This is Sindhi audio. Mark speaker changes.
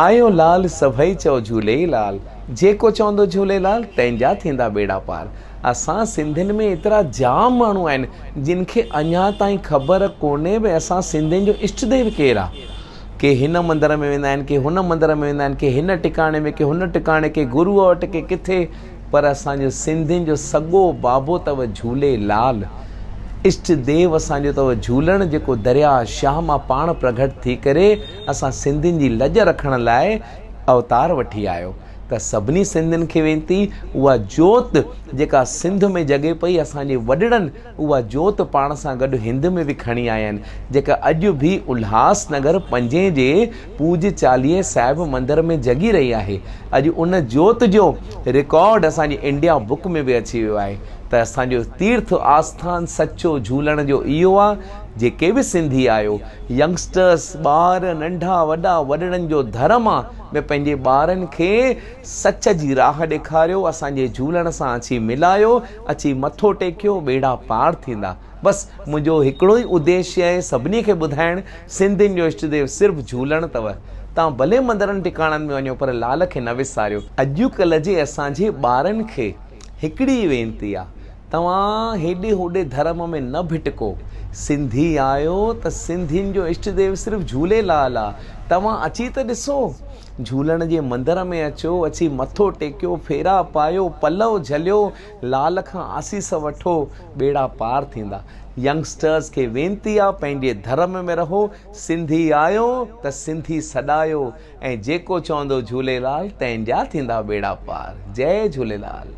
Speaker 1: آيو لال سڀئي چئو جهوليلال، جيڪو چوندو جهوليلال تنهن جا ٿيندا ٻيڙا پار. اسان سنڌين ۾ ايترا جام ماڻهو آهن جن کي اڃا تائين خبر ڪونهي ڀئي اسان سنڌين جو اشٽ ديو ڪير آ. ڪي هن مندر ۾ ويندا آهن ڪي هن مندر ۾ ويندا آهن ڪي هن ٽڪاڻي ۾ ڪي هن ٽڪاڻي ڪي گروء وٽ ڪي ڪٿي پر اسان جو سنڌين جو سڳو بابو اٿو جهوليلال. اشٽ ديو اسان جو اٿو جهولڻ جيڪو درياء شاهه مان پاڻ پرگهٽ ٿي ڪري اسان سنڌين جي لڄ رکڻ لاء اوتار وٺي آيو ته سڀني سنڌين کي وينتي اها جوت جيڪا سنڌ ۾ جڳي پئي اسان جي وڏڙن اها جوت پاڻ سان گڏ هند ۾ به کڻي آيا آهن جيڪا اڄ به الهاس نگر پنجين جي پوڄ چاليهي صاحب مندر ۾ جڳي رهي آهي اڄ ان جوت جو رڪارڊ اسان جي انڊيا بڪ ۾ به اچي ويو آهي ته اسان جو تيرٿ آسٿان سچو جهولڻ جو اهو آ جيڪي به سنڌي آهيو ينگسٽرس، ٻار، ننڍا وڏا، وڏڙن جو ڌرم آ ۾ پنهنجي ٻارن کي سچ جي راهه ڏيکاريو، اسان جي جهولڻ سان اچي ملايو، اچي مٿو ٽيڪيو، ٻيڙا پار ٿيندا. بس منهنجو هڪڙو ئي اديشيه آهي سڀني کي ٻڌائڻ، سنڌين جو اشٽ ديو صرف جهولڻ اٿو. توهان ڀلي مندرن ٽڪاڻن ۾ وڃو پر لال کي نه وساريو. اڄڪلهه جي اسان جي ٻارن کي هڪڙي ئي وينتي آ. توهان هيڏي هوڏي ڌرم ۾ نه ڀٽڪو. سنڌي آهيو ته سنڌين جو اشٽ ديو صرف جهوليلال آ. توهان اچي ته ڏسو. جهولڻ جي مندر ۾ اچو، اچي مٿو ٽيڪيو، ڦيرا پايو، پلئو جهليو، لال کان آسيس وٺو، ٻيڙا پار ٿيندا. ينگسٽرز کي وينتي آ پنهنجي ڌرم ۾ رهو، سنڌي آهيو ته سنڌي سڏايو ۽ جيڪو چوندو جهوليلال تنهن جا ٿيندا ٻيڙا پار. جئي جهوليلال.